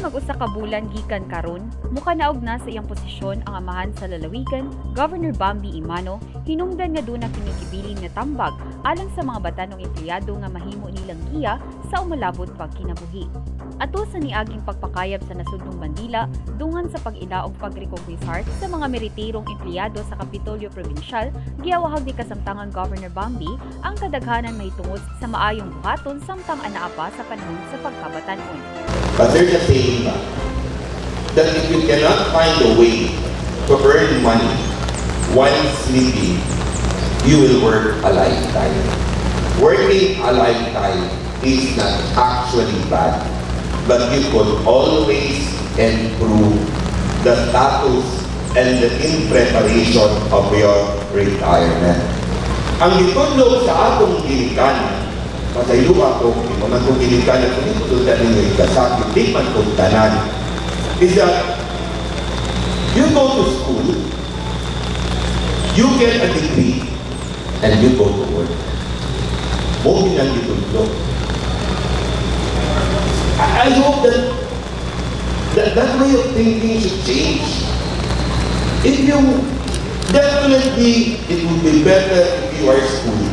mag-usa ka bulan gikan karon, mukanaog na sa iyang posisyon ang amahan sa lalawigan, Governor Bambi Emano, hinungdan nga duna kini gibilin nga tambag alang sa mga batanong empleyado nga mahimo nilang giya sa umalabot pagkinabuhi. Ato sa niaging pagpakayab sa nasudnong Bandila, dungan sa pag-ila og pagrekognizar sa mga meritirong empleyado sa Kapitolyo Provincial, giawahag ni kasamtangang Governor Bambi ang kadaghanan mahitungod sa maayong buhaton samtang anaa pa sa panahon sa pagkabatanon. But there's a saying ba, that if you cannot find a way to earn money while sleeping, you will work a lifetime. Working a lifetime is not actually bad, but you could always improve the status and the in preparation of your retirement. Ang gitudlo sa atong ginikanan, pasaylo ako, di pa man kong ginikanan, kung ito sa ninyo ikasakit, di man kong tanan, is that you go to school, you get a degree, and you go to work. Mao ang gitudlo. I hope that way of thinking should change. If you, definitely, it would be better if you are schooled.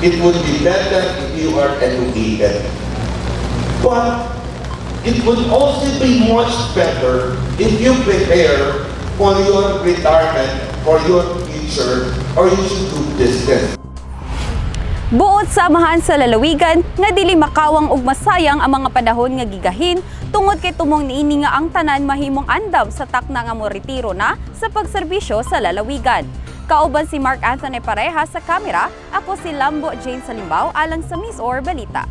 It would be better if you are educated. But it would also be much better if you prepare for your retirement, for your future, or you should do business. Buot sa amahan sa lalawigan nga dili makawang og masayang ang mga panahon nga gigahin tungod kay tumong niini nga ang tanan mahimong andam sa takna nga moretiro na sa pagserbisyo sa lalawigan. Kauban si Mark Anthony Pareja sa kamera, ako si Lambo Jane Salimbao alang sa MisOr Balita.